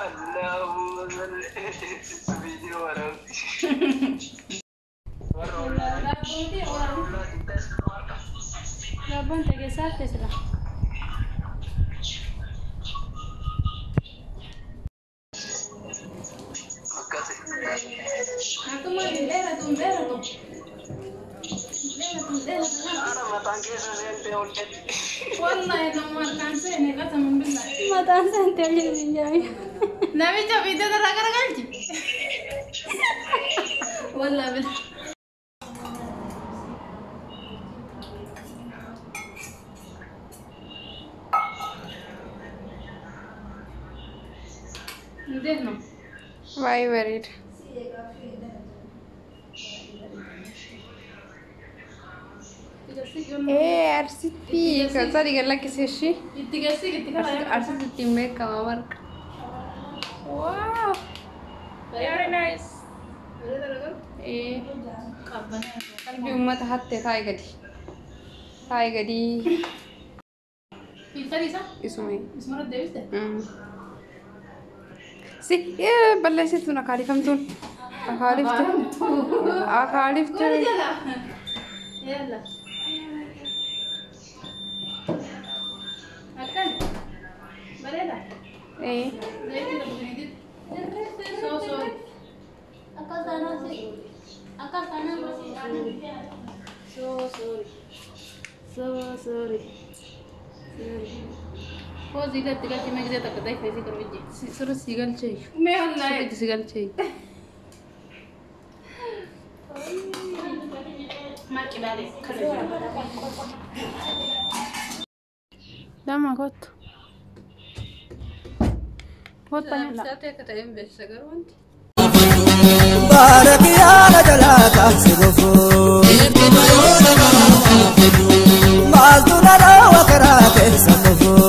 Allahumma salli viidiyoo waraabdi. Warra ollaa warra ollaa Daabboon ta'e keessaa haftee sila. Akkasi. Akkuma hin dheeratu hin dheeratu. Hin dheeratu hin dheeratu. Haadha mataan keessa seentee ol jedhi. Wallahi nama harkaan seene qasaman billahi. Mataan seentee ol jedhi hin jedhami. Namicha viidiyoo irraa garagalchi. Wallahi billahi. እንዴት ነው? Baay'ee bareeda. Ee Arsitti sadi gad lakkise ishii. Itti geessi itti kana. Arsitti ittiin beekama marqa. Wow! Very nice. Ee qalbii uummata hatte taa'i gadi. Taa'i gadi. Filter isa Isuma. isuma deebiste. Si balleessituun akaalifamtuun. Akaalifte. Akaalifte. Gooli jala. Yalla. Akkan. Bareeda. Ee. Zayitii tokko fiidit. So sorry. So sorry. So sorry. Sorry. Foozii illee itti galchi mee gisee takka ta'e feesii kan wajji. Sirri si galchee. Mee wallahi. Sirriitti si galchee. Marqi baalee kana jira. Lama kottu. Kottu nyaadha. Akka ta'e hin beeksisa garuu wanti. Baarakiyaala jalaa kaase gofoo. Maaltu na dhaawa karaa keessa kofoo.